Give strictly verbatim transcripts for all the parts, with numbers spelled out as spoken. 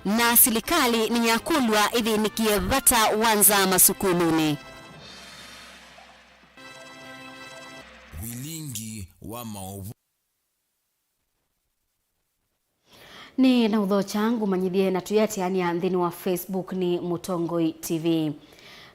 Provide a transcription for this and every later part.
Na silikalĩ nĩyakũlw'a ĩthĩnĩkĩe vata wa nza masukulunĩ. Vilingi wa maũvoo. Nĩ na ũthokya ngũmanyĩthye na tũyĩatĩanĩa nthĩnĩ wa Facebook nĩ Mũtongoi T V.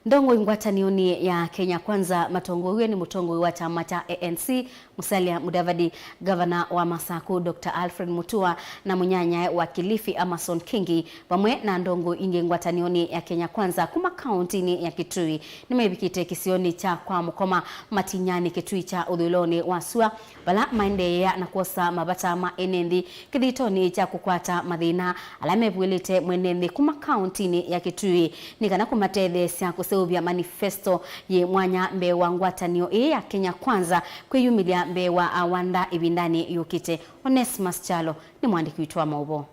Ndongoi ngwatanĩonĩ ya Kenya Kwanza matongoew'e nĩ mũtongoi wa kyama kya A N C, Musalia Mudavadi, ngavana wa Masaku, Doctor Alfred Mutua, na mũnyanyae wa Kilifi, Amason Kingi, vamwe na ndongoi ingĩ ngwatanĩonĩ ya Kenya Kwanza kuma kaũntĩnĩ ya Kitui, nĩmevikĩte kĩsionĩ kya Kwa Mũkoma, Matinyani, Kitui kya ũthũĩlonĩ wa sua, vala maendeea na kwosa mavata ma ene nthĩ kĩthitonĩ kya kũkwata mathĩna ala mevuĩlĩte mwene nthĩ kuma kaũntĩnĩ ya Kitui, nĩ kana kũmatetheesya kũseũvya manifesto yĩ mwanya mbee wa ngwatanĩo ĩĩ ya Kenya Kwanza kwĩyumĩlya mbee wa awanda ĩvindanĩ yũkĩte. Onesmus Kyalo nĩ mwandĩki witũ wa maũvoo.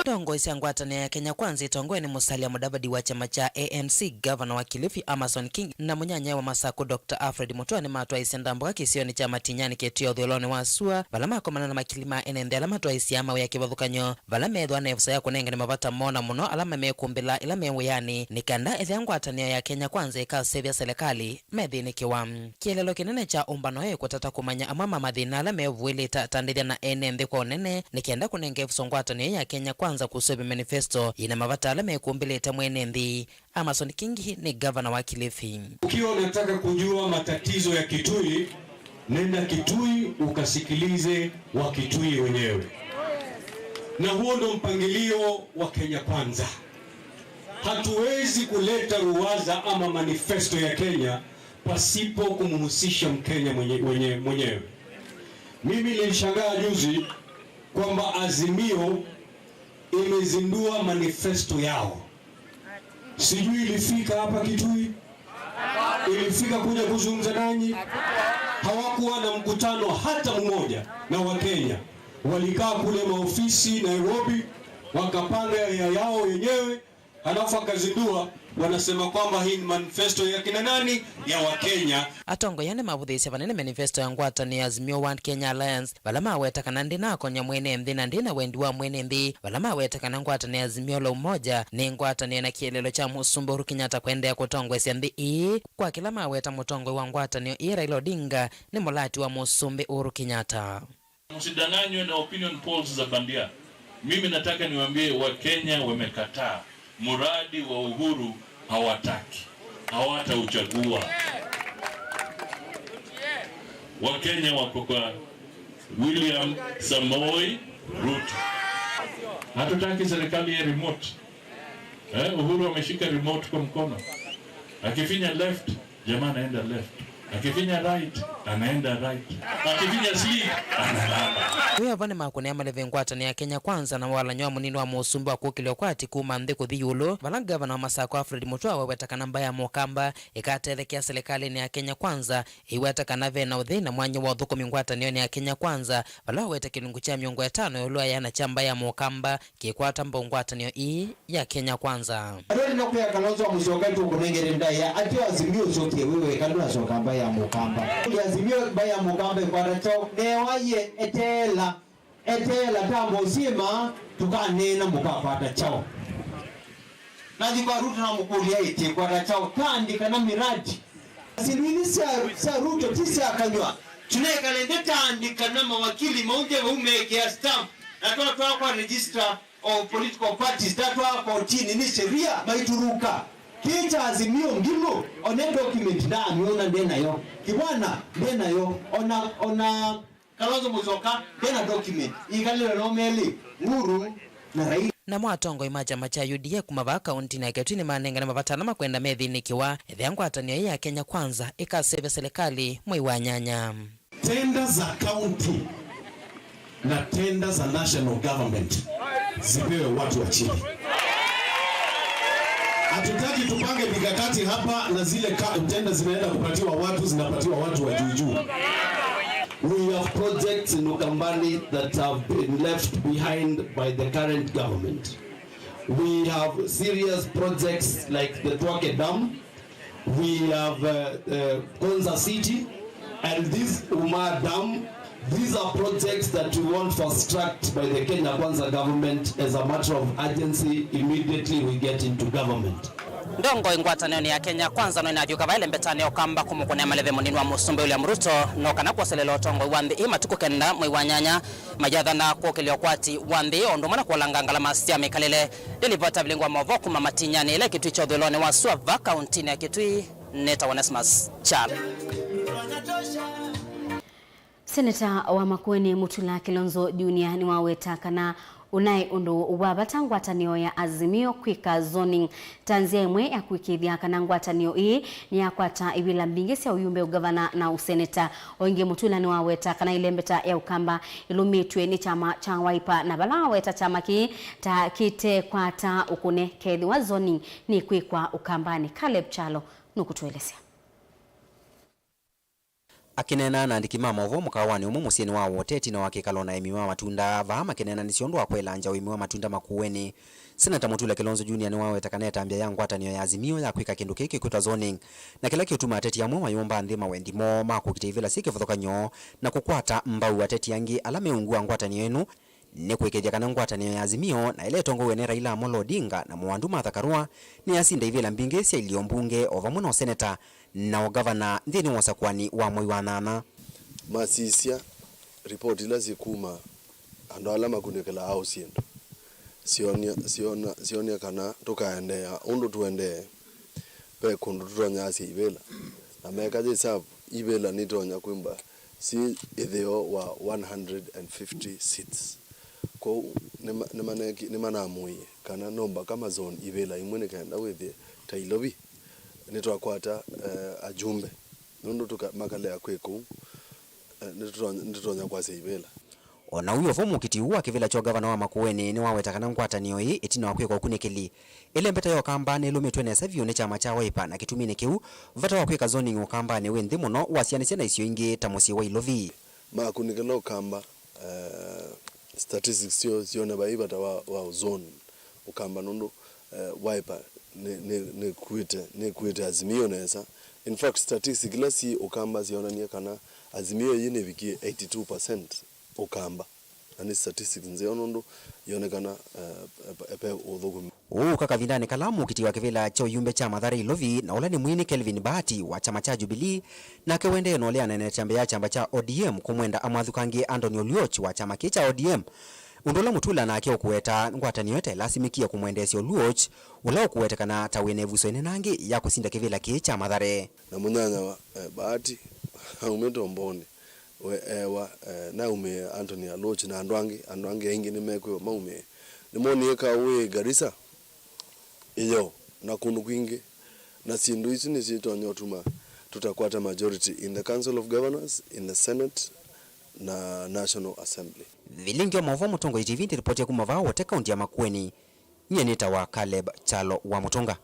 Ndongoi sya ngwatanĩo ya Kenya Kwanza itongoe nĩ Musalia Mudavadi wa kyama kya A N C, ngavana wa Kilifi Amason Kingi, na mũnyanyae wa Masaku Doctor Alfred Mutua nĩmatwaisye ndambũka kĩsionĩ kya Matinyani Kitui ũthũĩlonĩ wa sua, vala makomana na makili ma ene nthĩ ala matwaisye mawĩa kĩvathũkany'o, vala meethwa na ĩvuso ya kũnengane mavata moo na mũno ala mamekumbĩla ĩla me wĩanĩ, nĩ kenda ethĩa ngwatanĩo ya Kenya Kwanza ĩkaseũvya selekalĩ methĩnĩkĩwa. Kĩeleelo kĩnene kya ũmbano ĩĩ kũtata kũmanya amwe ma mathĩna ala mevuĩlĩte atandĩthya na ene nthĩ kwa ũnene, nĩ kenda kũnenga ĩvuso ngwatanĩo ya Kenya Kwanza kũseũvya manifesto yĩna mavata ala mekumbĩlĩte mwene nthĩ. Amason Kingi nĩ ngavana wa Kilifi. Ukiwa unataka kujua matatizo ya Kitui, nenda Kitui ukasikilize wa Kitui wenyewe. Na huo ndo mpangilio wa Kenya Kwanza. Hatuwezi kuleta ruwaza ama manifesto ya Kenya pasipo kumhusisha Mkenya mwenye-, mwenye-, mwenyewe. Mimi nilishangaa juzi kwamba Azimio imezindua manifesto yao. Sijui ilifika hapa Kitui, ilifika kuja kuzungumza nanyi. Hawakuwa na mkutano hata mmoja na Wakenya. Walikaa kule maofisi Nairobi, wakapanga ya yao wenyewe, halafu akazindua, wanasema kwamba hii ni manifesto ya kina nani? Ya Wakenya. Atongoi aa nĩmavũthĩĩsye vanene manifesto ya ngwatanĩo ya Azimio One Kenya Alliance, vala maweta kana ndĩnakonya mwene nthĩ na ndĩ na wendi wa mwene nthĩ, vala maweta kana ngwatanĩo ya Azimio la Umoja nĩ ngwatanĩo na kĩeleelo kya Mũsumbĩ Uhuru Kenyatta kũendeea kũtongoesya nthĩ ĩĩ, kwa kĩla maweta mũtongoi wa ngwatanĩo ĩĩ Raila Odinga nĩ mũlati wa Mũsumbĩ Uhuru Kenyatta. Msidanganywe na opinion polls za bandia. Mimi nataka niwaambie Wakenya wamekataa. Mradi wa Uhuru hawataki. Hawatauchagua. Wakenya wako kwa William Samoei Ruto. Hatutaki serikali ya remote. Eh, Uhuru ameshika remote kwa mkono. Akifinya left, jamaa anaenda left. Akifinya right, anaenda right. Akifinya sleep, analala. Wĩavo nĩmakũnĩa maleve ngwatanĩo ya Kenya Kwanza na walany'o wa mũnini wa mũsumbĩ wa kũkĩlw'a kwa ati kuma nthĩ kũthi ĩũlũ, vala ngavana wa Masako Alfred Mutua waweta kana mbaĩ ya Mũkamba ĩkatethekea silikalĩnĩ ya Kenya Kwanza ĩiweta kana ve na ũthei na mwanya wa ũthũkũmi ngwatanĩonĩ ya Kenya Kwanza, vala waweta kĩlungu kya mĩongo ĩtano ĩũlũ wa ĩana kya mbaĩ ya Mũkamba kĩkwata mbau ngwatanĩo ii ya Kenya Kwanza. Aroni na kwĩa Kalonzo Musyoka tũkũnengere ndaĩa atĩ Azimio ũsyokie wĩ weka ndũnasoka mbaĩ ya Mũkamba. Azimio mbaĩ ya Mũkamba ĩkwata kyaũ? Newaie eteela, eteela tambo syĩma tũkaneena mũkakwata kyaũ. Nathi kwa Ruto namũkũlya ĩtĩ kwata kyaũ? Taandĩka na miradi. Syĩndũ ithi sya, sya Ruto ti sya kanyw'a. Tũnekale nthĩ taandĩka na mawakili maũnge vau meekĩa stamp na twatwaa kwa registrar of political parties, tatwaa kotinĩ, nĩ sheria maituruka. Kĩĩ kya Azimio ngilũ, one document ndaamyona nde nayo. Kibwana nde nayo, ona, ona Kalonzo Musyoka nde na document. Ikalĩle no melĩ, Uhuru na Raila. Namo atongoi ma kyama kya U D A kuma vaa kauntinĩ ya Kitui nĩmanengane mavata ala makwenda methĩnĩkĩwa ethĩa ngwatanĩo ĩĩ ya Kenya Kwanza ĩkasevya silikalĩ mwei wa nyanya. Tenda za county na tenda za national government zipewe watu wa chini. Hatutaki tupange mikakati hapa na zile ka-, tenda zinaenda kupatiwa watu, zinapatiwa watu wa juu juu. We have projects in Ukambani that have been left behind by the current government. We have serious projects like the Twake Dam. We have, uh, uh, Konza City and this Uma Dam. These are projects that we want fast tracked by the Kenya Kwanza government as a matter of urgency immediately we get into government. Ndongoi ngwatanĩonĩ ya Kenya Kwanza no ĩnavyũka vaĩ lembetanĩ ya Ũkamba kũmũkũnĩa maleve mũnini wa Mũsumbĩ William Ruto, no kana kwoselela ũtongoi wa nthĩ ĩ matukũ kenda mwei wa nyanya, mayathana kũkĩlya ũkwati wa nthĩ o ũndũ ũmwe na kũolanga ngalama sya mĩkalĩle. Nĩ livoti ya vilingũ wa maũvoo kuma Matinyanĩ ĩla ĩkĩtw'ĩkya ũthũĩlonĩ wa sua va kauntinĩ ya Kitui, nĩtawa Onesmus Kyalo. Seneta wa Makueni Mutula Kilonzo Junior nĩwaweta kana ũnaĩ ũndũ wa vata ngwatanĩo ya Azimio kwĩka zoning ta nzĩa ĩmwe ya kũĩkĩĩthya kana ngwatanĩo ĩĩ nĩyakwata ivĩla mbingĩ sya ũyumbe, ũgavana na ũseneta. O ĩngĩ, Mutula nĩwaweta kana ĩlembeta ya Ũkamba ĩlũmĩtw'e nĩ kyama kya Wiper, na vala waweta kyama kĩĩ ta kĩtekwata ũkũne kethĩwa zoning nĩkwĩkwa Ũkambanĩ. Caleb Kyalo nũkũtũelesya. Akĩneena na andĩki ma maũvoo mũkaawanĩ ũmwe mũsyĩnĩ wa Wote ĩtina wa kĩkalo na aĩmi ma matunda, vaa makĩneenanĩsya ũndũ wa kũelangya ũĩmi wa matunda Makueni, Seneta Mutula Kilonzo Junior nĩwaweta kana ĩtambya ya ngwatanĩo ya Azimio ya kwĩka kĩndũ kĩĩ kĩkwĩtwa zoning, na kĩla kĩũtuma ateti amwe mayũmba nthĩ mawendi moo ma kũkita ivĩla syĩ kĩvathũkany'o na kũkwata mbau ateti angĩ ala me ungu wa ngwatanĩo ĩno, nĩ kũĩkĩĩthya kana ngwatanĩo ya Azimio na ĩla ĩtongoew'e nĩ Raila Amolo Odinga na Mwandu Martha Karua nĩyasinda ivĩla mbingĩ sya ilio mbunge o vamwe na ũseneta na ũgavana nthĩnĩ wa ũsakũani wa mwei wa nyanya. Masisya ripoti ila syĩkuma andũ ala makunĩkĩlaa aũ syĩndũ, syonia, syona, syonia kana tũkaendeea ũndũ tũendee, ve kũndũ tũtonya asya ivĩla, na meka yĩsavu, ivĩla nitonya kwĩmba syĩ ĩtheo wa one hundred and fifty seats. Kwoou nĩma-, nĩmaneki-, nĩmanamũie kana no mbaka mazone ivĩla imwe nĩ kenda wĩthĩe ta Ilovi nĩtwakwata, eh, ajumbe, nũndũ tũka-, makalea kwĩ kũu, eh, nĩtũtonya, nĩtũtonya kwasya ivĩla. O na ũu vo, mũkiti ũũ wa kĩvĩla kya ũgavana wa Makueni nĩwaweta kana ngwatanĩo ĩĩ ĩtina wa kwĩka ũkunĩkĩli, ĩlembeta ya Ũkamba nĩlũmĩtw'e nesa vyũ nĩ kyama kya Wiper, na kĩtuminĩ kĩu, vata wa kwĩka zoning Ũkambanĩ wĩ nthĩ mũno wasianĩsya na isio ingĩ ta mũsyĩ wa Ilovi. Makunĩkĩla Ũkamba, eh, statistics syoo sione vai vata wa, wa zone Ũkamba nũndũ, eh, Wiper nĩ, nĩ, nĩkuĩte, nĩkuĩte Azimio nesa. In fact, statistics ila syĩ Ũkamba syonanie kana Azimio ĩĩ nĩvikie eighty two percent Ũkamba. Na nĩ statistics nzeo nũndũ yonekana, eh, epe, epe ũthũkũmi. Ũu ũka kavindanĩ kala mũkiti wa kĩvĩla kya ũyumbe kya Mathare Ilovi, na ũla nĩ mwini Kelvin Bahati wa kyama kya Jubilee, nake wendee na ũleana na ĩtambya ya kyama kya O D M kũmwenda amwathũkangĩe Anthony Oluoch wa kyama kĩĩ kya O D M. Ũndũ ũla Mutula nake ũkũweta ngwatanĩo ĩtaĩlasimĩkie kũmwendeesya Oluoch, ũla ũkũwetekana ta wĩ na ĩvuso ĩnenangĩ ya kũsinda kĩvĩla kĩĩ kya Mathare. Na mũnyanyawa, eh, Bahati aumĩte Omboni, we ewa, eh, naumĩe Anthony Oluoch na andũ angĩ, andũ angĩ aingĩ nĩmekwĩwa maumĩe. Nĩmonie kaũ wĩ Garissa, ĩyoo, na kũndũ kwingĩ, na syĩndũ isu nĩsyĩtonya ũtuma tũtakwata majority in the Council of Governors, in the Senate, na National Assembly. Vilingi wa maũvoo Mũtongoi T V ndĩripotia kuma vaa Wote, kaunti ya Makueni, nyie nĩtawa Caleb Kyalo wa Mũtũnga.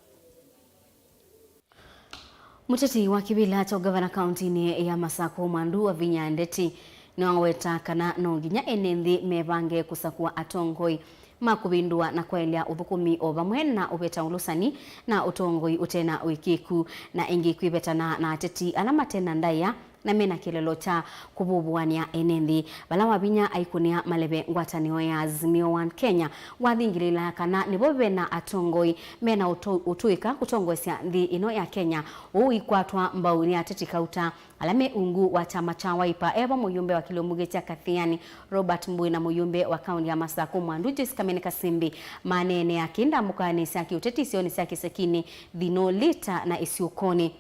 Mũteti wa kĩvĩla kya ũgavana kauntinĩ ya Masakũ, Mwandu Wavinya Ndeti, nĩwaweta kana no nginya ene nthĩ mevange kũsakũa atongoi ma kũvĩndũa na kwaĩlya ũthũkũmi o vamwe na ũveta ũlũsani na ũtongoi ũte na ũĩkĩĩku, na ĩngĩ kwĩvetana na ateti ala mate na ndaĩa na mena kĩlelo kya kũvũvũanĩa ene nthĩ. Vala Wavinya aikũnĩa maleve ngwatanĩo ya Azimio One Kenya, wathingĩlĩĩla kana nĩvo ve na atongoi mena ũtũ-, ũtũĩka kũtongoesya nthĩ ĩno ya Kenya, ũu ikwatwa mbau nĩ ateti kauta ala me ungu wa kyama kya Wiper, evo mũyũmbe wa kĩlio mbunge kya Kathiani Robert Mbui na mũyũmbe wa kaunti ya Masakũ Mwandu Joyce Kamene Kasimbi maneenea kĩndambũkanĩ sya kĩũteti isionĩ sya Kĩsekinĩ, Thino, Lita na Ĩsyũkũnĩ.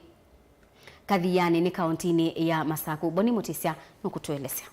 Kathiani nĩ kauntinĩ ya Masakũ. Boni Mũtĩsya nũkũtũelesya.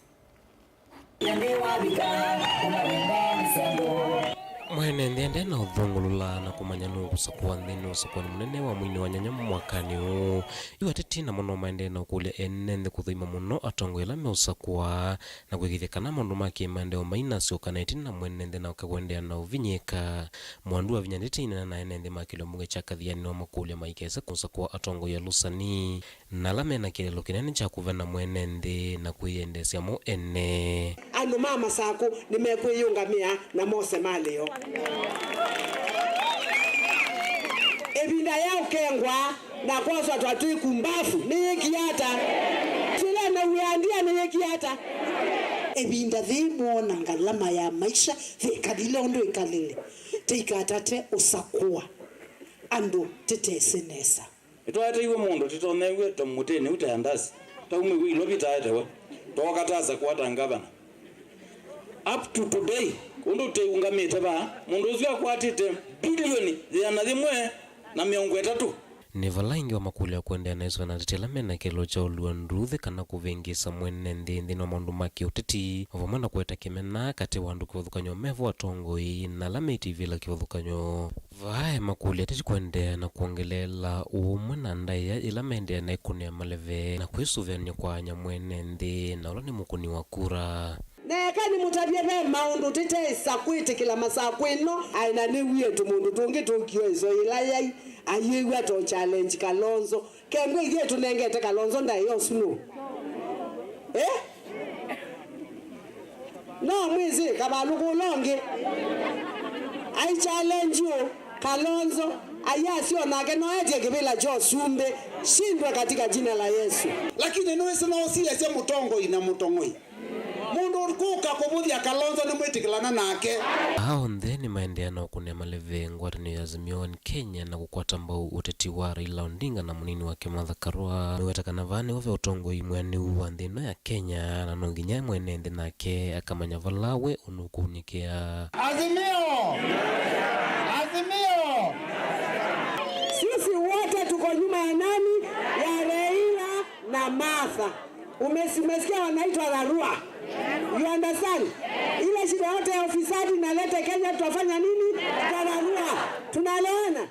Mwene nthĩ endee na ũthũngũlũla na kũmanya nũũ ũkũsakũa nthĩnĩ wa ũsakũani mũnene wa mweinĩ wa nyanya mwakanĩ ũũ. Yu ateti namo no maendee na ũkũlya ene nthĩ kũthũima mũno atongoi ala meũsakũa na kũĩkĩĩthya kana maũndũ ma kĩmaendeeo mainasyoka na ĩtina mwene nthĩ nake kũendeea na ũvinyĩĩka. Mwandu Wavinya Ndeti aineena na ene nthĩ ma kĩlio mbunge kya Kathiani nĩwamakũlya maikese kũsakũa atongoi alũsani na ala me na kĩlelo kĩnene kya kũvena mwene nthĩ na kwĩyendeesya mo ene. Andũ ma Masakũ nĩmekwĩyũngamĩa na mose malĩo. Ĩvinda ya ũkengwa na kwoswa twatwĩku mbafu nĩyĩkie ata? Sila na wĩa ndia nĩyĩkie ata? Ĩvinda yĩĩ mwona ngalama ya maisha yĩkalile ũndũ ĩkalile, tĩikatate ũsakũa andũ tĩtesĩ nesa. Nĩtwaeteiwe mũndũ tĩtonew'e ta mũtĩnĩ ũte andasi, taumĩw'e ilwa vitaetewe, twooka tasakũa ta ngavana. Up to today, ũndũ tũiũngamĩte vaa, mũndũ ũsu akwatĩte bilioni yĩana yĩmwe na mĩongo ĩtatũ. Nĩ vala ĩngĩ wa makũlyo ya kũendeea na ĩsũa na ateti ala mena kĩlĩko kya ũlua nduuthĩ kana kũvĩngĩĩsa mwene nthĩ nthĩnĩ wa maũndũ ma kĩũteti, o vamwe na kũete kĩmena katĩ wa andũ kĩvathũkany'o me vo atongoi na ala meĩtĩvĩla kĩvathũkany'o. Vaa e makũlyo ateti kũendeea na kwongeleela ũũmwe na ndaĩa ĩla meendeea na ĩkũnĩa maleve na kwĩsũvĩany'a kwa anya mwene nthĩ, na ũla nĩ mũkũni wa kura. Na eka nĩmũtavye, ve maũndũ tĩteĩsa kwĩtĩkĩla masakũ ĩno. Aĩ na nĩw'ie tũmũndũ tũngĩ tũkio ĩso yĩla yai ayĩw'a to challenge Kalonzo. Kengwe ithyĩ tũnengete Kalonzo ndaĩa ũsu nũũ? Eh? No mwĩsĩ kavalũkũla ũngĩ ai challenge ũ Kalonzo ayasya o nake no etye kĩvĩla kya ũsumbĩ. Shindwe katika jina la Yesu. Lakini nĩwĩsĩ no ũsiasya mũtongoi na mũtongoi. Mũndũ kũka kũvũthya Kalonzo nĩmwĩtĩkĩlana nake. Aa onthe nĩmaendeea na ũkũnĩa maleve ngwatanĩo ya Azimio One Kenya na kũkwata mbau ũteti wa Raila Odinga na mũnini wake Martha Karua. Meweta kana vaa nĩvo ve ũtongoi mwĩanĩu wa nthĩ ĩno ya Kenya, na no nginya mwene nthĩ nake akamanya vala we ũnũkũunĩkĩa. Azimio! Azimio! Sisi wote tuko nyuma ya nani? Ya Raila na Martha. Umesi-, umesikia wanaitwa dharura. You understand? Ile shida yote ya ufisadi inaleta Kenya, tutafanya nini? Tutararua. Tunaelewana?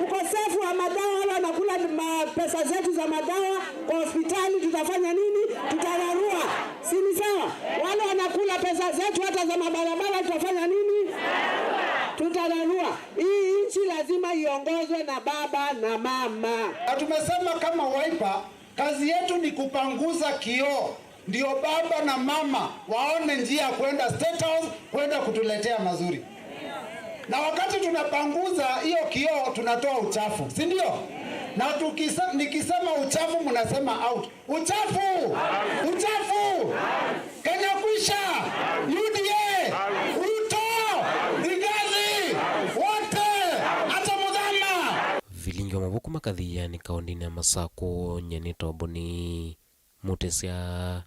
Ukosefu wa madawa, wale wanakula ma-, pesa zetu za madawa kwa hospitali, tutafanya nini? Tutararua. Si ni sawa? Wale wanakula pesa zetu hata za mabarabara, tutafanya nini? Tutararua. Hii nchi lazima iongozwe na baba na mama. Na tumesema kama Wiper, kazi yetu ni kupanguza kioo, ndio baba na mama waone njia ya kwenda State House, kwenda kutuletea mazuri. Na wakati tunapanguza hiyo kioo, tunatoa uchafu, si ndio? Na tukisa-, nikisema uchafu, mnasema out. Uchafu! Uchafu! Kenya kwisha! U D A! Ruto! Rigathi! Wote! Hata Muthama! Vilingi wa mavuku makathiani kaũndĩnĩ ya Masakũ, nyie nĩ Toboni Mũtĩsya.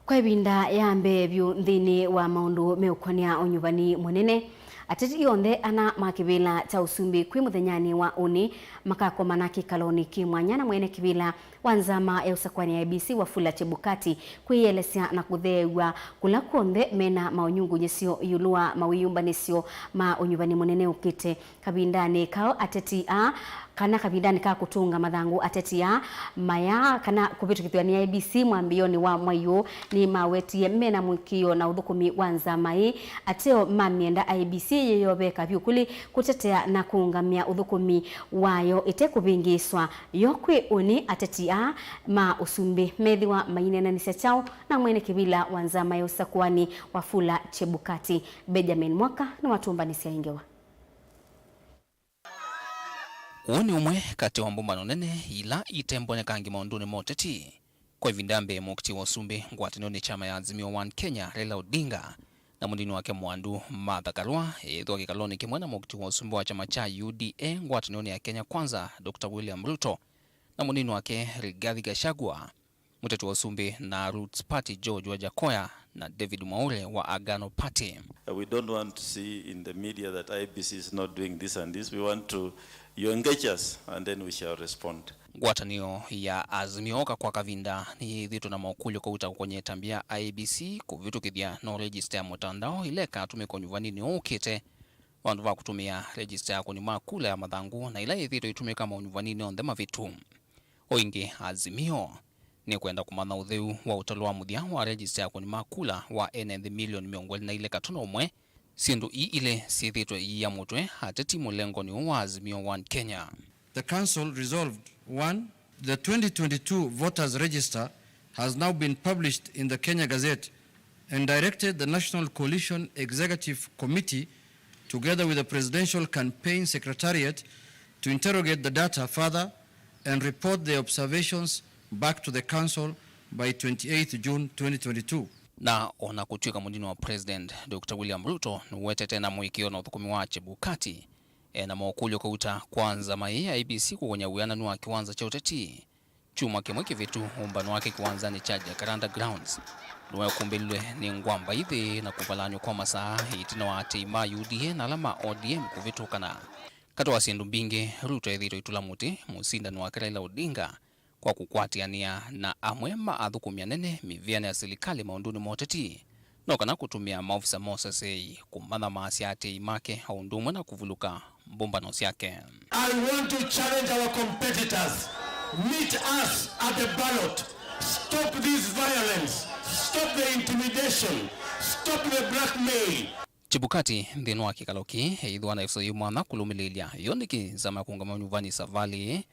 Kwa ĩvinda ya mbee vyũ nthĩnĩ wa maũndũ meũkonĩa ũnyuvani mũnene, ateti onthe ana ma kĩvĩla kya ũsumbĩ kwĩ mũthenyanĩ wa ũnĩ makakomana kĩkalonĩ kĩ mwanya na mwene kĩvĩla wa nzama ya ũsakũani ya I E B C Wafula Chebukati kwĩyĩelesya na kũtheew'a kũla kw'onthe mena maũnyungunyĩsyo ĩũlũ wa mawĩyũmbanĩsyo ma ũnyuvani mũnene ũkĩte. Kavindanĩ kao, ateti aa, kana kavindanĩ ka kũtũnga mathangũ, ateti aa maya kana kũvĩtũkĩthw'a nĩ I E B C mwambĩĩonĩ wa mwai ũũ, nĩmawetie mena mũĩkĩĩo na ũthũkũmi wa nzama ĩĩ, ateo mamyenda I E B C yĩyoveka vyũ kũlĩ kũtetea na kũũngamĩa ũthũkũmi wayo ĩte kũvĩngĩĩswa. Yo kwĩ ũnĩ, ateti aa ma ũsumbĩ methĩwa maineenanĩsya kyaũ na mwene kĩvĩla wa nzama ya ũsakũani Wafula Chebukati? Benjamin Mwaka nĩwatũmbanĩsya ĩ ngewa. Ũũ nĩ ũmwe katĩ wa mbũmbano nene ila itembonekange maũndũnĩ ma ũteti. Kwa ĩvinda ya mbee, mũkiti wa ũsumbĩ ngwatanĩonĩ kyama ya Azimio One Kenya, Raila Odinga, na mũnini wake mwandu Martha Karua, ethĩwa kĩkalonĩ kĩmwe na mũkiti wa ũsumbĩ wa kyama kya U D A ngwatanĩonĩ ya Kenya Kwanza, Doctor William Ruto, na mũnini wake Rigathi Gachagua. Mũteti wa ũsumbĩ na Roots Party George Wajakoya na David Mwaure wa Agano Party. Uh, we don't want to see in the media that I E B C is not doing this and this. We want to, you engage us and then we shall respond. Ngwatanĩo ya Azimio oka kwa kavinda nĩyĩthĩtwe na mokũlyo kauta kũkony'a ĩtambya ya I E B C kũvĩtũkĩthya no register ya mũtandao ĩla ĩkatũmĩka ũnyuvaninĩ ũũ ũkĩte, vandũ va kũtũmĩa register ya akũni ma kula ya mathangũ na ĩla yĩthĩtwe ĩtũmĩka maũnyuvaninĩ onthe mavĩtu. O ĩngĩ, Azimio nĩkwenda kũmantha ũtheu wa ũtalo wa mũthya wa register ya akũni ma kula wa ene nthĩ milioni mĩongo ĩlĩ na ilĩ katono ũmwe, syĩndũ ii ilĩ syĩthĩtwe iiya mũtwe ateti mũlengonĩ ũũ wa Azimio One Kenya. The council resolved, one, the twenty twenty-two voters register has now been published in the Kenya Gazette and directed the National Coalition Executive Committee, together with the Presidential Campaign Secretariat, to interrogate the data further and report their observations back to the Council by twenty-eighth June twenty twenty-two. Na o na kũtw'ĩka mũnini wa President, Doctor William Ruto nĩwetete na mũĩkĩĩo na ũthũkũmi wa Chebukati, e na mokũlyo kauta kwa nzama ĩĩ ya I E B C kũkony'a wĩananu wa kĩwanza kya ũteti. Kyumwa kĩmwe kĩvĩtu, ũmbano wake kĩwanzanĩ kya Jacaranda Grounds nĩwekũmbĩlilwe nĩ ngwamba ithi na kũvalany'a kwa masaa ĩtina wa aatĩĩi ma U D A na ala ma O D M kũvĩtũkana. Katĩ wa syĩndũ mbingĩ, Ruto ethĩĩtwe aitũla mũtĩ mũsindani wake Raila Odinga kwa kũkwatĩanĩa na amwe ma athũkũmi anene mĩvĩanĩ ya silikalĩ maũndũnĩ ma ũteti, no kana kũtũmĩa maovisa ma ũseseei kũmathamaasya aatĩĩi make o ũndũ ũmwe na kũvulũka mbũmbano syake. I want to challenge our competitors. Meet us at the ballot. Stop this violence. Stop the intimidation. Stop the blackmail. Chebukati nthĩnĩ wa kĩkalo kĩĩ eĩthĩwa na ĩvuso yĩ mwanya kũlũmĩlĩĩlya yo nĩkĩ nzama ya kũũngama ũnyuvani savalĩ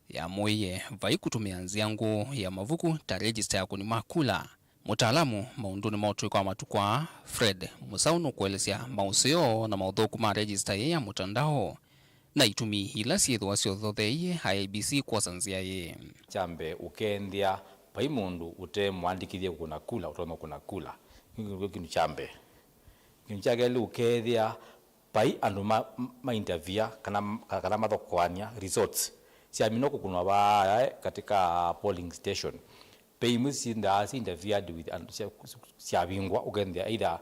yamũĩie vai kũtũmĩa nzĩa ngũũ ya mavuku ta rejista ya akũni ma kula. Mũtaalamu maũndũnĩ ma ũtũĩka wa matukũ aa, Fred Mũsaũ, nũkũelesya maũseo na maũthũku ma rejista ĩĩ ya mũtandao na itumi ila syĩthĩwa syothotheeie I E B C kwosa nzĩa ĩĩ. Kya mbee, ũkethĩa vai mũndũ ũte mũandĩkĩthye kũkũna kula ũtonya kũkũna kula. Kĩu nĩkyo kĩndũ kya mbee. Kĩndũ kya kelĩ, ũkethĩa vai andũ ma, ma interfere kana, kana mathokoany'a results syaminwa kũkũnwa vaa katika polling station. Ve imwe syĩndaa sya interfered with and sya, syavingwa, ũkethĩa either,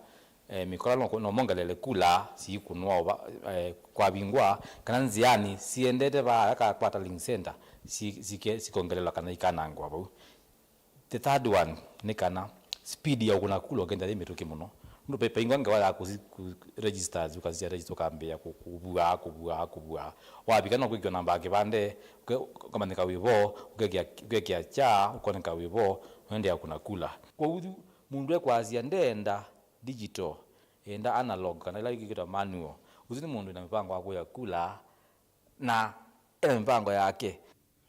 eh, mĩkola no, no mongelele kula siikũnwa ova, eh, kwavingwa, kana nzĩanĩ siendete vaa ka, kwa tallying center si, sike, sikongelelwa kana ikanangwa vau. The third one nĩ kana speed ya ũkũna kula ũkenda yĩ mĩtũkĩ mũno. Nũndũ pe-, peingwa ngewa ya kũsi-, kũ-, registers, ũkasisya register, ũkambĩĩa kũ-, kũvua, kũvua, kũvua. Wavika no kwĩkĩwa namba ya kĩvandĩ, ũke-, ũkamanyĩka wĩ vo, ũkekĩa, ũkekĩa kya, ũkoneka wĩ vo, ũendeea kũna kula. Kwoou mũndũ ekwasya ndeenda digital, enda analog, kana ĩla ĩkĩtwa manual. Ũsu nĩ mũndũ wĩna mĩvango wa kũya kula, na ena mĩvango yake.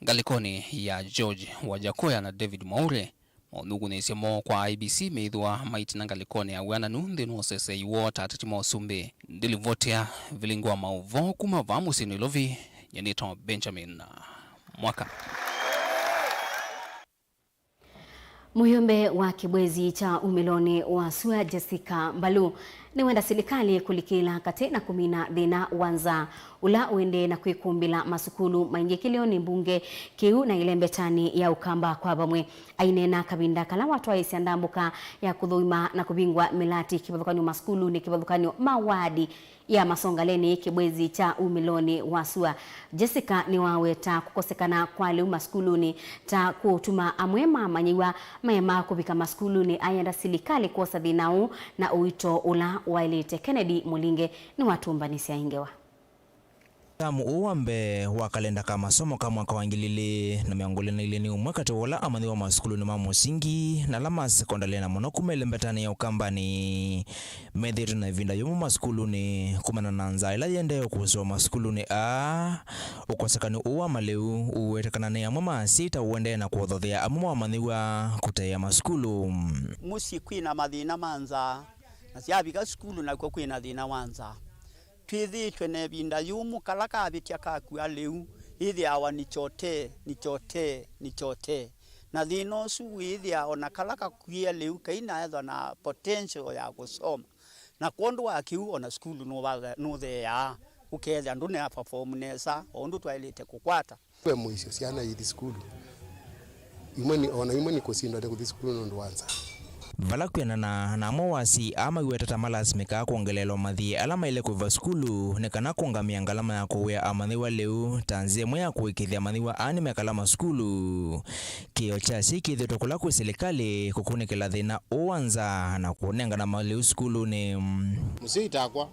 Ngalĩkonĩ ya George Wajakoya na David Mwaure, maũthũkũnĩsyo moo kwa I E B C meĩthĩwa maitina ngalĩkonĩ ya wĩananu nthĩnĩ wa ũseseei woo ta ateti ma ũsumbĩ. Ndilivotea vilingi wa maũvoo kuma vaa mũsyĩ Nairobi, nyie nĩtawa Benjamin Mwaka. Mũyũmbe wa kĩvwezi kya umĩlonĩ wa sua Jessica Mbalu nĩwenda silikalĩ kũlikĩla katĩ na kũmina thĩna wa nzaa ũla ũendee na kwĩkũmbĩla masukulu maingĩ kĩlĩonĩ mbunge kĩu na ĩlembetanĩ ya Ũkamba kwa Vamwe. Aineena kavinda kala watwaĩĩsya ndambũka ya kũthũima na kũvingũa mĩlati kĩvathũkany'o masukulunĩ, kĩvathũkany'o ma wadi ya Masongaleni kĩvwezi kya umĩlonĩ wa sua. Jessica nĩwaweta kũkosekana kwa lĩu masukulunĩ ta kũtuma amwe ma amanyĩw'a maema kũvika masukulunĩ, ayenda silikalĩ kwosa thĩna ũũ na ũito ũla waĩlĩte. Kennedy Mũlinge nĩwatũmbanĩsya ĩ ngewa. Tamu ũũ wa mbee wa kalenda ka masomo ka mwaka wa ngili ilĩ na mĩongo ĩlĩ na ilĩ nĩ ũmwe katĩ wa ũla amanyĩw'a masukulunĩ ma mũsingi na ala ma sekondalĩ na mũno kuma ĩlembetanĩ ya Ũkambanĩ. Methĩĩtwe na ĩvinda yũmũ masukulunĩ kumana na nzaa ĩla yĩendee ũkũsĩwa masukulunĩ aa. Ũkosekani ũũ wa malĩu ũwetekana nĩ amwe ma asyai ta ũendee na kũthothea amwe ma amanyĩw'a kũtaĩa masukulu. Mũsyĩ kwĩ na mathĩna ma nzaa, na syavika sukulu nakw'o kwĩ na thĩna wa nzaa. Twĩthĩĩtwe na ĩvinda yũmũ, kala kavĩtya kakua lĩu, ĩthĩawa nĩ kyotee, nĩ kyotee, nĩ kyotee. Na thĩna ũsu wĩĩthĩa o na kala kakuĩe lĩu kainaethwa na potential ya kũsoma. Na kwondũ wa kĩu, o na sukulu nũva-, nũtheeaa, ũkethĩa ndũna perform nesa o ũndũ twaĩlĩte kũkwata. Ve mũisyo syana ithi sukulu, imwe nĩ, o na imwe nĩkũsindwa nĩ kũthi sukulu nũndũ wa nzaa. Vala kwĩanana na amwe wa asyai aa maiweta ta malasimĩkaa kwongeleelwa mathiĩ ala maĩle kũĩva sukulu nĩ kana kũngamĩa ngalama ya kũwĩa amanyĩw'a lĩu ta nzĩa ĩmwe ya kũĩkĩĩthya amanyĩw'a aa nĩmekala masukulu. Kĩĩo kya asyai kĩthĩtwe kũla kwĩ silikalĩ kũkunĩkĩla thĩna ũũ wa nzaa na kũnengana malĩu sukulunĩ. Mũsyai takwa,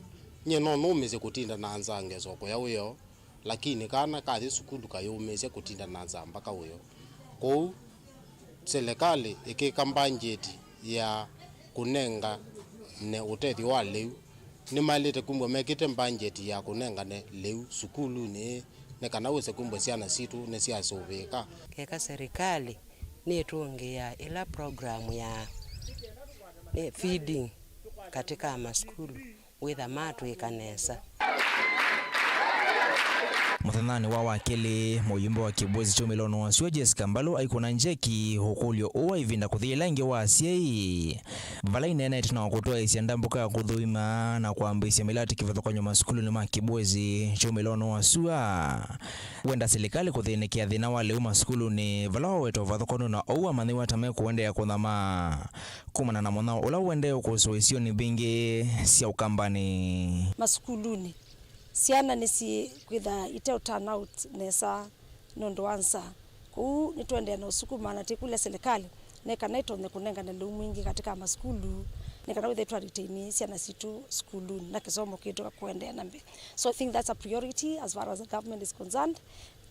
nyie no nũmĩsye kũtinda na nzaa ngesa kũya wĩoo, lakini kana kathi sukulu kayũmĩĩsya kũtinda na nzaa mbaka wĩoo. Kwoou silikalĩ ĩkĩka mbangyeti ya kũnengane ũtethyo wa lĩu, nĩmaĩlĩte kumbwa mekĩte mbangyeti ya kũnengane lĩu sukulunĩ nĩ kana wĩse kumbwa syana sitũ nĩsyasũvĩĩka. Keka serikali nĩtũngĩĩa ĩla program ya, eh, feeding katika masukulu, wĩtha matwĩka nesa. Mũthenyanĩ wa Wakili, mũyumbe wa Kibwezi kyumĩlonĩ wa sua Jessica Mbalu aikũna njeki ũkũlyo ũũ wa ĩvinda kũthi ĩla ĩngĩ wa asyai, vala ineenete na kũtwaĩĩsya ndambũka ya kũthũima na kwambĩĩsya mĩlatĩ kĩvathũkany'o masukulunĩ ma Kibwezi kyumĩlonĩ wa sua. Wenda silikalĩ kũthĩnĩkĩa thĩna wa lĩu masukulunĩ vala waweta ũvathũkany'o na ũu amanyĩw'a ta mekũendeea kũnyama kumana na mũnyao ũla ũendee ũkũsũa isionĩ mbingĩ sya Ũkambanĩ. Masukulunĩ, syana nĩsyĩkwĩthaa iteũturn out nesa nũndũ wa nzaa. Kwoou nĩtũendeea na ũsukuma na tĩkũlya silikalĩ nĩ kana ĩtonye kũnengane lĩu mwingĩ katĩ ka masukulu nĩ kana wĩthĩe twaretain syana sitũ sukulunĩ na kĩsomo kĩtũ kũendeea na mbee. So I think that's a priority as far as the government is concerned,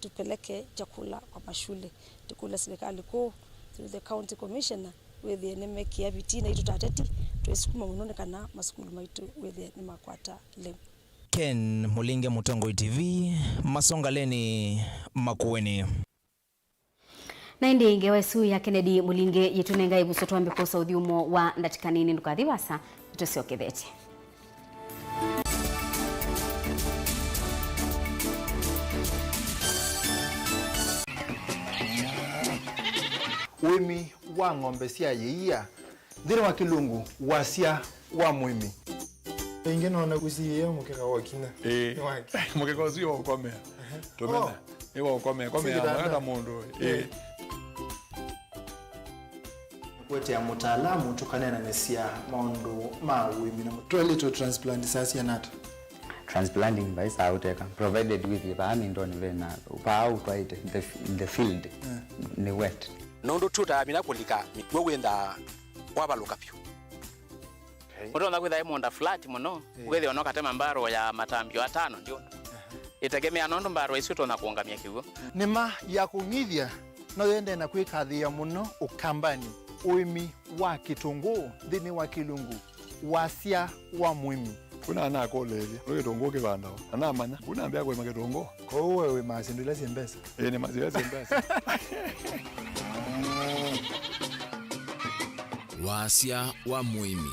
tupeleke chakula kwa mashule. Tũkũlya silikalĩ kũũ through the county commissioner wĩthĩe nĩmekĩa vitii, na itũ ta ateti twĩsukuma mũno nĩ kana masukulu maitũ wĩthĩe nĩmakwata lĩu. Ken Mũlinge, Mũtongoi T V, Masongaleni, Makueni. Na ĩndĩ ngewa ĩsu ya Kennedy Mũlinge yĩtũnenga ĩvuso twambe kwosa ũthyũmũo wa ndatĩka nini. Ndũkathi vaasa, nĩtũsyokethetye. Ũĩmi wa ng'ombe sya yĩia. Nthĩnĩ wa Kĩlungu, wasya wa mũĩmi. Ĩngĩ noona kũsiĩĩa mũkeka wa kinya. Ĩĩ. Nĩ wake. Mũkeka ũsu nĩwaũkomea. Tũmena. Oh. Nĩwaũkomea. Komea. Sikitanda. Weta mũndũ. Ĩĩ. Ĩĩ. Kũetea mũtaalamu tũkaneenanĩsya maũndũ ma ũĩmi na mũ-, twaĩlĩtwe transplant saa siana ata? Transplanting vai saa ũteka, provided with vaa mindoni vena, vaa ũtwaĩte, the, the field, yeah, nĩ wet. Nũndũ ti ũtamina kũlika mĩkw'ũ wĩnthaa wavalũka vyũ. Okay. Ũtonya kwĩtha ĩ mũũnda flat mũno, yeah, ũkethĩa no katema mbarũ ya matambio atano ndio. Aha. Ĩtegemea nũndũ mbarũ isu ĩtonya kũũngamya kĩw'ũ. Nĩma ya kũng'ithya no yendee na kwĩkathĩĩa mũno Ũkambanĩ, ũĩmi wa kĩtũngũũ nthĩnĩ wa Kĩlungu, wasya wa mũĩmi. Kuna anakũlĩĩlye, nĩ kĩtũngũũ kĩvandawa? Na namanya, kuna ambĩa kũĩma kĩtũngũũ. Kwoou we wĩmaa syĩndũ ila syĩ mbesa? Ĩĩ, nĩmaa syĩndũ ila syĩ mbesa. Wasya wa mũĩmi.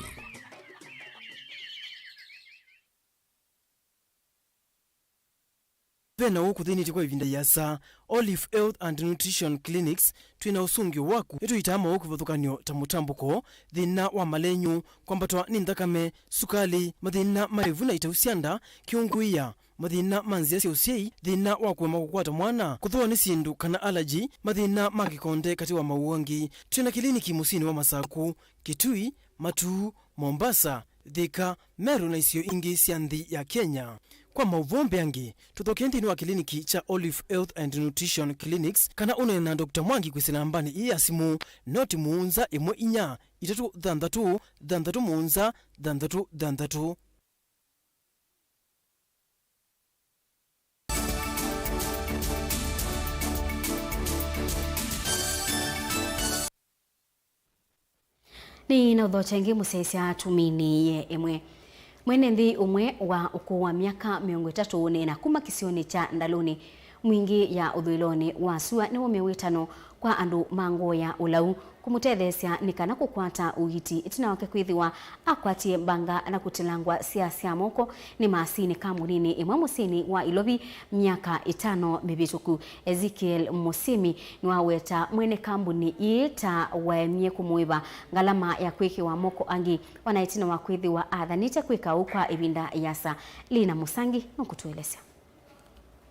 Ve na ũũ kũthĩnĩtye kwa ĩvinda ĩasa. Olive Health and Nutrition Clinics, twĩ na ũsũngĩo waku. Nĩtũitaa maũũ kĩvathũkany'o ta mũtambũko, thĩna wa malenyũ, kwambatwa nĩ nthakame, sukalĩ, mathĩna ma ĩvu na itau sya nda, kĩũngũĩa, mathĩna ma nzĩa sya ũsyai, thĩna wa kũema kũkwata mwana, kũthũwa nĩ syĩndũ kana allergy, mathĩna ma kĩkonde, katĩ wa maũũ angĩ. Twĩ na kĩliniki mũsyĩnĩ wa Masaku, Kitui, Matuu, Mombasa, Thika, Meru na isio ingĩ sya nthĩ ya Kenya. Kwa maũvoo mbeange, tũthokee nthĩnĩ wa kĩliniki kya Olive Health and Nutrition Clinics, kana ũneene na Doctor Mwangi kwĩsĩla nambanĩ ĩĩ ya simũ, noti mũonza ĩmwe inya itatũ thanthatũ thanthatũ mũonza thanthatũ thanthatũ. Nĩ na ũthokya ĩngĩ mũsyaĩĩsya tũminĩĩe ĩmwe. Mwene nthĩ ũmwe wa ũkũũ wa myaka mĩongo ĩtatũ ũneena kuma kĩsionĩ kya Ndalũnĩ mwingĩ ya ũthũĩlonĩ wa sua nĩwaumya wĩtano kwa andũ ma ngoo ya ũlau kũmũtetheesya nĩ kana kũkwata ũiiti ĩtina wake kwĩthĩwa akwatie mbanga na kũtilangwa sya sya moko nĩ masinĩ kambuninĩ ĩmwe mũsyĩnĩ wa Ilovi myaka ĩtano mĩvĩtũku. Ezekiel Musimi nĩwaweta mwene kambuni ĩĩ ta waemie kũmũĩva ngalama ya kwĩkĩwa moko angĩ, o na ĩtina wa kwĩthĩwa athanĩte kwĩka ũu kwa ĩvinda ĩasa. Lina Mũsangi nũkũtũelesya.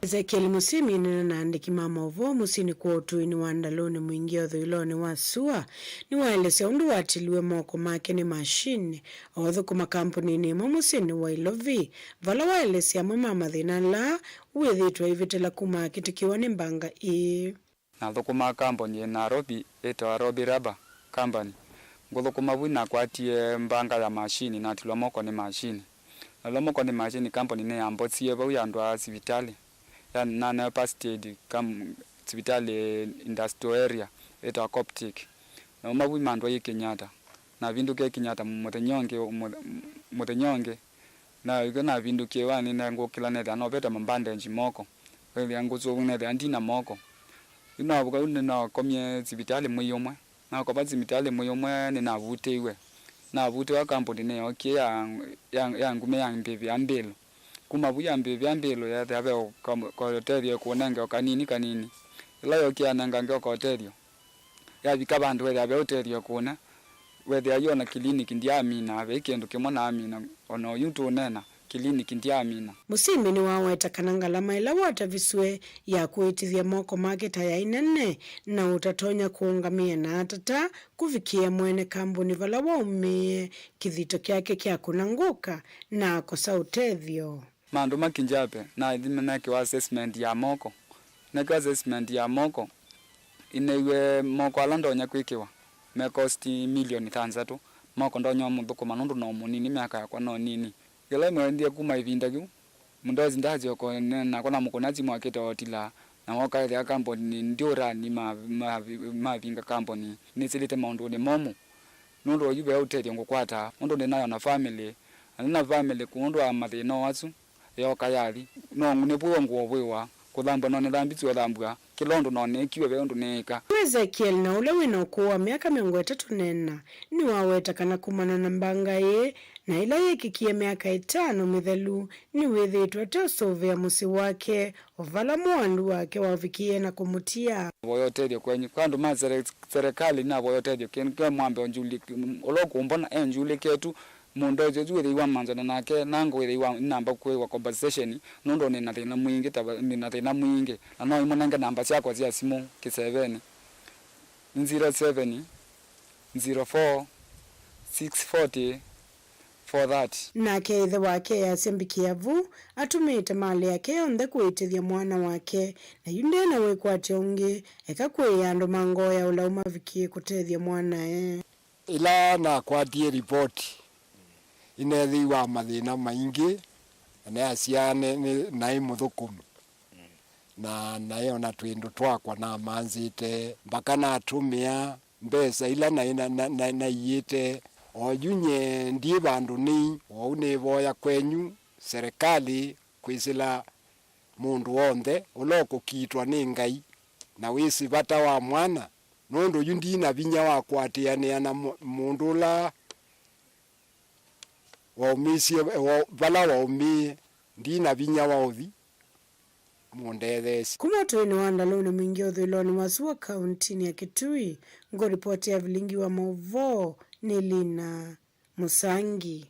Ezekiel Musimi nĩna na andĩki ma maũvoo mũsyĩnĩ kwa ũtũinĩ wa Ndalũnĩ mwingĩ ũthũĩlonĩ wa sua, nĩwaelesya ũndũ watiliwe moko make nĩ mashini, o ũthũkũma kambuninĩ ĩmwe mũsyĩnĩ wa Ilovi, vala waelesya amwe ma mathĩna ala wĩthĩĩtwe aivĩtĩla kuma akĩtĩkĩwa nĩ mbanga ĩĩ. Nathũkũmaa kambuni yĩ Nairobi ĩtawa Robi Rubber Company. Ngũthũkũma vu nakwatie mbanga ya mashini, natilwa moko nĩ mashini. Nalwa moko nĩ mashini, kambuni nĩyambosie vau yandwaa sivitalĩ. Ya, nanewa first aid kam-, sivitalĩ industrial area ĩtawa Coptic. Nauma vu mandwaie Kenyatta. Navindũkie Kenyatta mũthenya ũngĩ, mũth-, mũthenya ũngĩ. Na ĩkyo navindũkie, wa nĩnengũkĩla nethĩa novete mabandage moko. Wethĩa ngũsũvũ nethĩa ndina moko. Yu navuka yu nĩnakomie sivitalĩ mwei ũmwe. Nakova sivitalĩ mwei ũmwe nĩnavutĩiwe. Navutĩwa kambuni nĩyookie ya, ya, ya ngumi ya mbĩvĩa mbĩlũ. Kuma vu yambĩvya mbĩlũ, yethĩa ve o ka-, kaũtethyo ĩkũnenge o kanini kanini. Ĩla yokĩa yanengange o kaũtethyo, yavika vandũ wethĩa ve ũtethyo ĩkũne, wethĩa yu ona kiliniki ndyaamina, ve kĩndũ kĩmwe naamina, ona oyu tũũneena, kiliniki ndyaamina. Mũsimbi nĩwaweta kana ngalama ĩla watavisw'e ya kũĩtĩthya moko make ta yaĩ nene na ũtatonya kũũngamĩa na atata kũvikĩĩa mwene kambuni vala waumĩie kĩthito kyake kyakũna ngũka na akosa ũtethyo. Maũndũ ma Kinjape, nathi nekewa assessment ya moko. Nekewa assessment ya moko, ineiwe moko ala ndonya kwĩkĩwa me cost milioni thanthatũ. Moko ndonya mũthũkũma nũndũ no mũnini, myaka yakwa no nini. Yĩla ĩmwe nthie kuma ĩvinda yĩu, mũndosi ndasyoka nakwa namũkũna simũ akĩte otila, na woka ethĩa kamboni ndiũrani ma-, ma-, mavinga kamboni nĩsĩlĩte maũndũnĩ momũ. Nũndũ oyu ve ũtethyo ngũkwataa, nũndũ nĩnayo na family, na nĩ na family kũndũ wa mathĩna o asu, yoka yathi. No ng'unĩvwĩwe ngũovwĩwa, kũthambw'a no nĩthambisye ũthambw'a, kĩla ũndũ no nĩkiwe ve ũndũ nĩĩka. Ezekiel, na ũla wĩ na ũkũũ wa myaka mĩongo ĩtatũ na ĩna, nĩwaweta kana kumana na mbanga ĩĩ na ĩla yĩkĩkie myaka ĩtano mĩthelu, nĩwĩthĩĩtwe ateũsũvĩa mũsyĩ wake, o vala mũandu wake wavikie na kũmũtia. Navoya ũtethyo kwenyu. Kwa andũ ma sere-, serikali, navoya ũtethyo kĩndũ kĩmwe mwambe ũnjulye, ũla ũkũmbona enjulĩke tu, mũndũ ũsu wĩthĩiwa manzana nake, nangu wĩthĩiwa namba kwĩwa compensation, nũndũ nĩ na thĩna mwingĩ, ta va-, nĩ na thĩna mwingĩ, na no imũnenge namba syakwa sya simũ kĩsevenĩ, zero seven, zero four, six forty, four thirty. Nake ĩthe wake easya mbikĩa vu, atũmĩĩte malĩ yake yonthe kũĩtĩthya mwana wake, na yu nde na wĩkwatyo ũngĩ, eka kwĩĩa andũ ma ngoo ya ũlau mavikĩe kũtethya mwanae. Ĩla nakwatie ripoti, nĩneethĩiwe mathĩna maingĩ, na neasya nĩ, nĩ, naĩ mũthũkũmi, na naĩ ona twĩndũ twakwa namanzĩte, mbaka natũmĩa mbesa ila naĩ na, na, na, naiĩte. Oyu nye ndiĩ vandũ nĩi, oou nĩvoya kwenyu, serikali, kwĩsĩla mũndũ w'onthe ũla ũkũkiitwa nĩ Ngai na wĩsĩ vata wa mwana, nũndũ yu ndi na vinya wa kũatĩanĩa na mũ-, mũndũ ũla waumĩsye, wa, vala waumĩe, ndi na vinya wa ũthi mũndetheesye. Kuma ũtũinĩ wa Ndalũnĩ Mwingĩ ũthũĩlonĩ wa sua kauntinĩ ya Kitui, ngũripoti ya vilingi wa maũvoo nĩ Lina Mũsangi.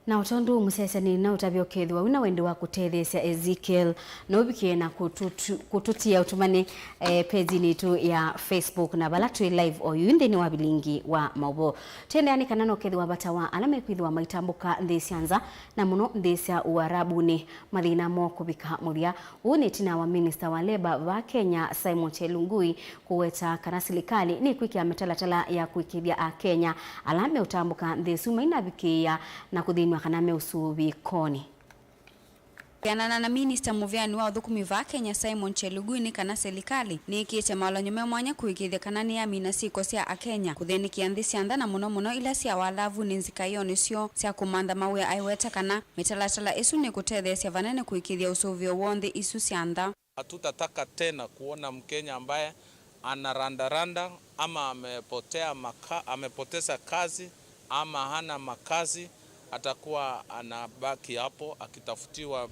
Na o tondũ mũsyaĩĩsya nĩ na ũtavya ũkethĩwa wĩ na wendi wa kũtetheesya Ezekiel, no ũvikĩe na kũtũtu-, kũtũtia ũtũmani, eh, page-inĩ itũ ya Facebook, na vala twĩ live o yu nthĩnĩ wa vilingi wa maũvoo. Tũendeea nĩ kana no ũkethĩwa vata wa ala mekwĩthĩwa maitambũka nthĩ sya nza, na mũno nthĩ sya Ũarabunĩ, mathĩna moo kũvika mũthya. Ũu nĩ ĩtina wa minista wa leba va Kenya, Simon Chelugui, kũweta kana silikalĩ nĩkwĩkĩa mĩtalatala ya kũĩkĩĩthya Akenya ala meũtambũka nthĩ ĩsu mainavikĩĩa na kũthĩnw'a kana me ũsũvĩkonĩ. Kwĩanana na minista mũvĩanĩ wa ũthũkũmi vaa Kenya, Simon Chelugui, nĩ kana silikalĩ nĩĩkĩĩte maũlany'o me mwanya kũĩkĩĩthya kana nĩyamina syĩko sya Akenya kũthĩnĩkĩa nthĩ sya nza, na mũno mũno ila sya walavunĩ nzikaĩonĩ syoo sya kũmantha mawĩa, aiweta kana mĩtalatala ĩsu nĩkũtetheesya vanene kũĩkĩĩthya ũsũvĩo woo nthĩ isu sya nza. Hatutataka tena kuona Mkenya ambaye anarandaranda ama amepotea maka-, amepoteza kazi ama hana makazi, atakuwa anabaki hapo akitafutiwa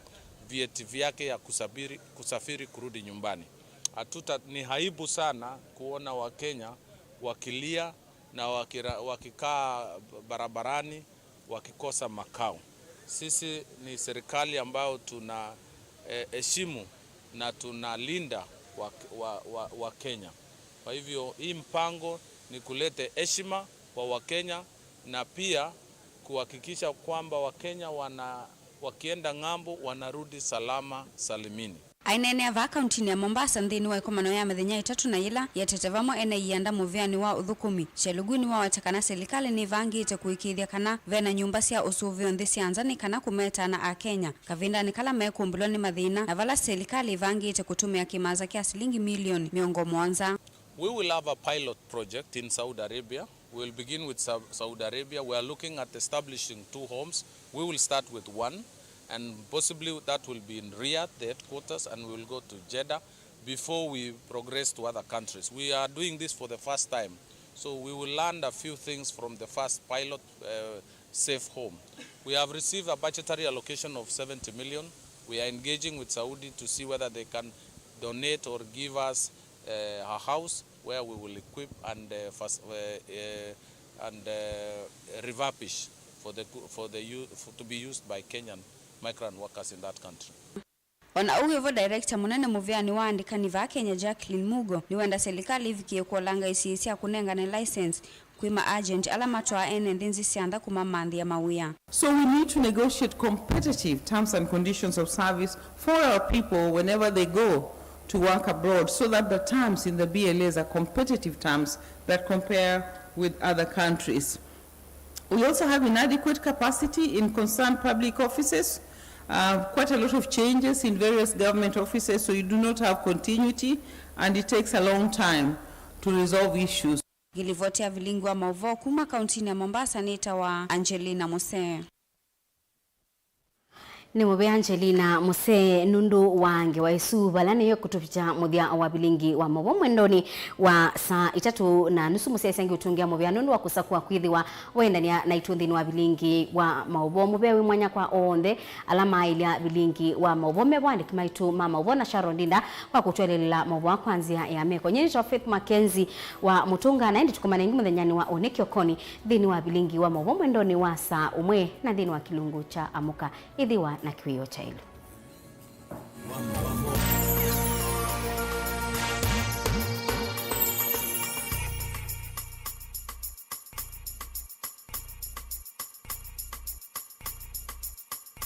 vyeti vyake ya kusafiri, kusafiri kurudi nyumbani. Hatuta-, ni aibu sana kuona Wakenya wakilia na wakira-, wakikaa barabarani wakikosa makao. Sisi ni serikali ambayo tuna, eh, heshimu na tunalinda wa, wa, wa, wa Kenya. Kwa hivyo, hii mpango ni kulete heshima kwa Wakenya na pia kuhakikisha kwamba Wakenya wana, wakienda ng'ambo wanarudi salama salimini. Aineenea vaa kauntinĩ ya Mombasa nthĩnĩ wa ĩkomano ya mĩthenya ĩtatũ na yĩla yetete vamwe ene ianda mũvĩanĩ wa ũthũkũmi, Chelugui nĩwaweta kana silikalĩ nĩvangĩte kũĩkĩĩthya kana ve na nyũmba sya ũsũvĩo nthĩ sya nza nĩ kana kũmetaana Akenya kavindanĩ kala mekũmbĩlwa nĩ mathĩna, na vala silikalĩ ĩvangĩte kũtũmĩa kĩmanza kya silingi milioni mĩongo mũonza. We will have a pilot project in Saudi Arabia. We'll begin with Sa-, Saudi Arabia. We are looking at establishing two homes. We will start with one, and possibly that will be in Riyadh, the headquarters, and we will go to Jeddah before we progress to other countries. We are doing this for the first time, so we will learn a few things from the first pilot, uh, safe home. We have received a budgetary allocation of seventy million. We are engaging with Saudi to see whether they can donate or give us, uh, a house where we will equip and, uh, fas- uh, uh, and, uh, refurbish for the, for the u- for, to be used by Kenyan migrant workers in that country. O na ũu wĩ vo, director mũnene mũvĩanĩ wa andĩkani vaa Kenya, Jacqueline Mugo, nĩwenda silikalĩ ĩvikĩe kũolanga isio sya kũnengane license kwĩ ma agent ala matwaa ene nthĩ nzĩ sya nza kũmamanthĩa mawĩa. So we need to negotiate competitive terms and conditions of service for our people whenever they go to work abroad, so that the terms in the B L As are competitive terms that compare with other countries. We also have inadequate capacity in concerned public offices. Uh, quite a lot of changes in various government offices, so you do not have continuity, and it takes a long time to resolve issues. Ngilivoti ya vilingi wa maũvoo kuma kauntinĩ ya Mombasa nĩtawa Angelina Musee. Nĩ mũvea Angelina Musee nũndũ wa ngewa ĩsu, vala nĩyo ĩkũtũvikya mũthya wa vilingi wa maũvoo mwendonĩ wa saa itatũ na nusu. Mũsyaĩĩsya ngĩũtũngĩa mũvea nũndũ wa kũsakũa kwĩthĩwa waendany'a naitũ nthĩnĩ wa vilingi wa maũvoo. Mũvea wĩ mwanya kwa onthe ala maaĩlya vilingi wa maũvoo, me vo andĩki maitũ ma maũvoo na Sharon Ndinda kwa kũtwelelela maũvoo kwa nzĩa ya meko. Nyie nĩtawa Faith Mackenzie wa Mũtũnga, na ĩndĩ tũkomane ĩngĩ mũthenyanĩ wa ũnĩ kĩokonĩ nthĩnĩ wa vilingi wa maũvoo mwendonĩ wa saa ũmwe na nthĩnĩ wa kĩlungu kya Amũka. Ĩthĩwa na kĩwĩoo kya ĩlu.